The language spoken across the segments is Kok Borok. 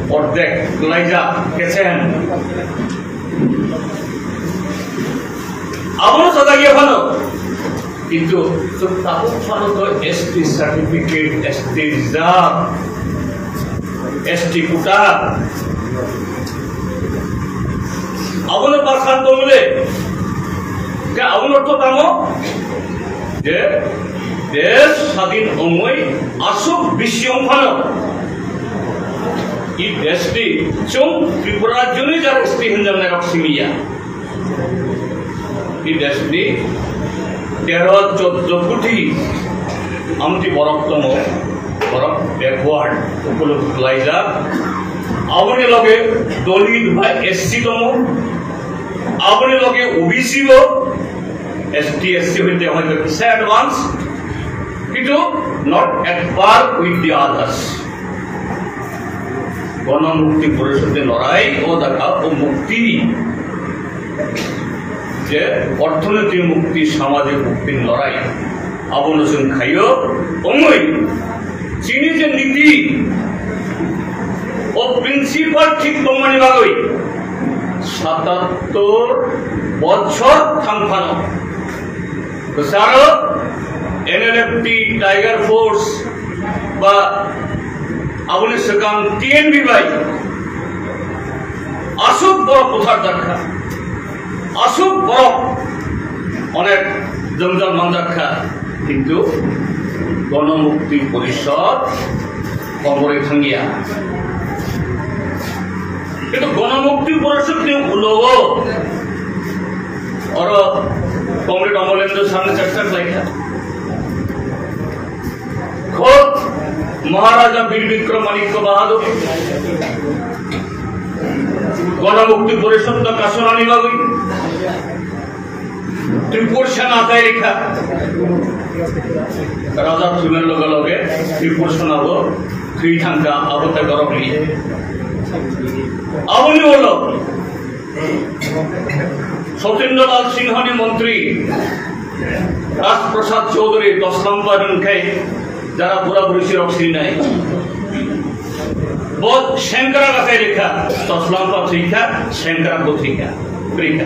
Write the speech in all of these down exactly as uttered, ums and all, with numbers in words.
Ordek, laijak, kechen. Abono sajak ya phano. Kintu chwng tabuk phano to S T certificate, S T reserve, S T quota. Abono bakhan tongmile. Ke abono to tamo? Je desh sadin ongoi aswk bisi ong phano. I desh ni chwng Tripura rajyoni jara S T hinjak nairok simiya. I desh ni tero choddo koti amti borok tongo, borok backward, upolog khlaijak. Aboni loge Dalit bai S C tongo, aboni loge O B C bo, S T, S C hoite hoito kisa advance, kintu not at par with the others. Gono Mukti Porishod ni lorai o dakha o mukti je orthonoitik mukti, samajik mukti ni lorai abono chwng khaio. Ongoi chini je niti o principle thik tongmani bagwi satattor bochor thang phano kwcharo N L F T, Tiger Force ba aboni swkang T N B bai aswk borok buthar jakha, aswk borok onek jwngjal manjakha, kintu Gono Mukti Porishod koborwi thangya. Kintu Gono Mukti Porishod ni ulo o oro Comrade Amalendra Sangma chesta khlaikha. Khod Maharaja Bir Bikram Manikya Bahadur Gono Mukti Porishod no kasonani bagwi Tripura Sena atai rikha. Raja thwibar loge loge Tripura Sena bo thwi thangkha, abo tei borok ni. Aboni ulo Satyendra Lal Sinha ni montri Raj Prasad Chaudhary Toslampa hwnkhe jara bura buri sirok sinai. Bo Sankara gatai rikha, Toslampa thwikha, Sankara bo thwikha. Rikha.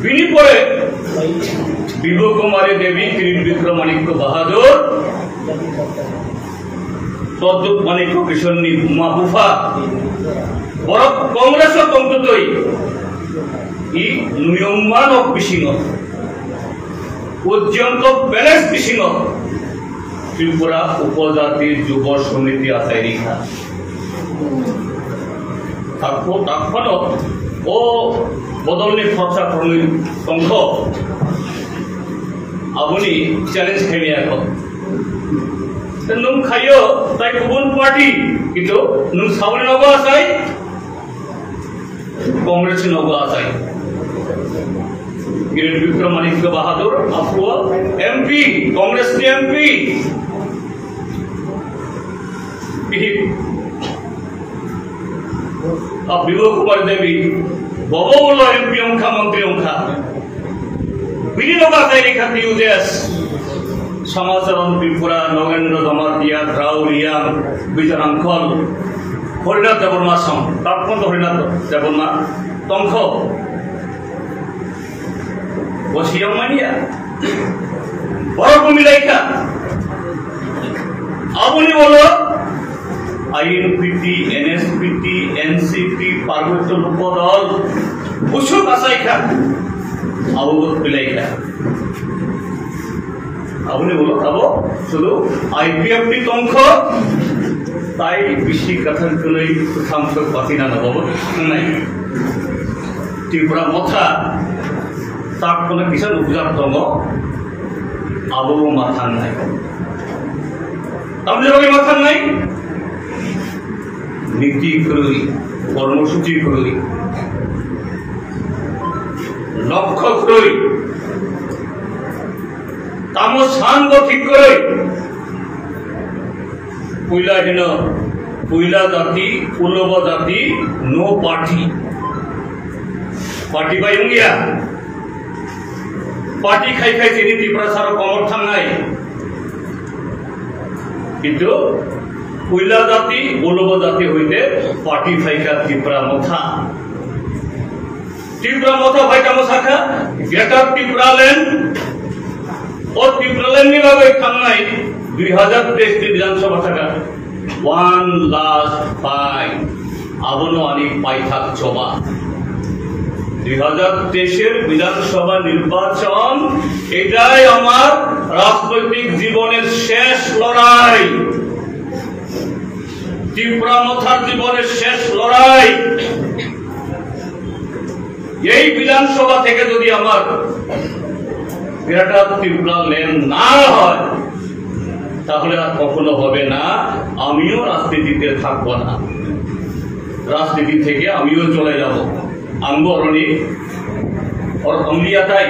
Bini pore Bibhu Kumari Devi, Kirit Bikram Manikya Bahadur, Pradyut Manikya Kishore ni buma bupha, borok Congress o tongtwtwi, i nuyungma nok bisingo, Ujjayanto Palace bisingo Tripura Upojati Jubo Samiti achai rikha. Takhu, takhwno o bodolni khorsa khorwi tongkho. Aboni challenge khaimaya kho. Nwng khaio tai kubun party, kintu nwng saboni nogo achai, Congress ni nogo achai. Kirit Bikram Manikya Bahadur, aphuru M P, Congress ni M P. Bihik. A Bibhu Kumar Devi, bobo ulo M P wngkha, montri wngkha. Bini nogo achai rikha T U J S. Samacharan Tripura, Nogendra Jamatia, Drau Riang, Bijan Angkol, Harinath Debbarma song, Tapkanta Harinath Debbarma, tongkho. Bo siyang mania. Borok bo milai kha. Aboni ulo I N P T, N S P T, N C P, Parbotyo Lokodol, busuk achai kha. Abo bo milai kha. Aboni ulo abo sudu I P F T tongkho, tai bisi kwthang kwnwi kwthang sok patina na bobo thangnai. Tripura Motha tak kono kisa nukjak tongo, abo bo ma thangnai. Tamni bagwi ma thangnai? Niti kwrwi, kormosuchi kwrwi, lokho kwrwi. Tamo san bo thik kwrwi. Puila hino, puila jati, ulobo jati, no party. Party bai wngya. Party khai khai chini Tiprasa rok komor thangnai. Kintu Puila jati, Ulubo jati hoite party phaikha Tipra Motha. Tipra Motha phaikha mo sakha, Greater Tipraland. O Tipraland ni bagwi thangnai dui hazar teis ni Bidhan Sabha thaka. One last fight. Abono ani paithak choba. দুই হাজার তেইশের বিধানসভা নির্বাচন, এটাই আমার রাজনৈতিক জীবনের শেষ লড়াই। ত্রিপুরা মথার জীবনের শেষ লড়াই। এই বিধানসভা থেকে যদি আমার গ্রেটার ত্রিপুরা ল্যান্ড না হয়, তাহলে আর কখনো হবে না। আমিও রাজনীতিতে থাকবো না, রাজনীতি থেকে আমিও চলে যাব। Ang bo oroni, or ongliya tai.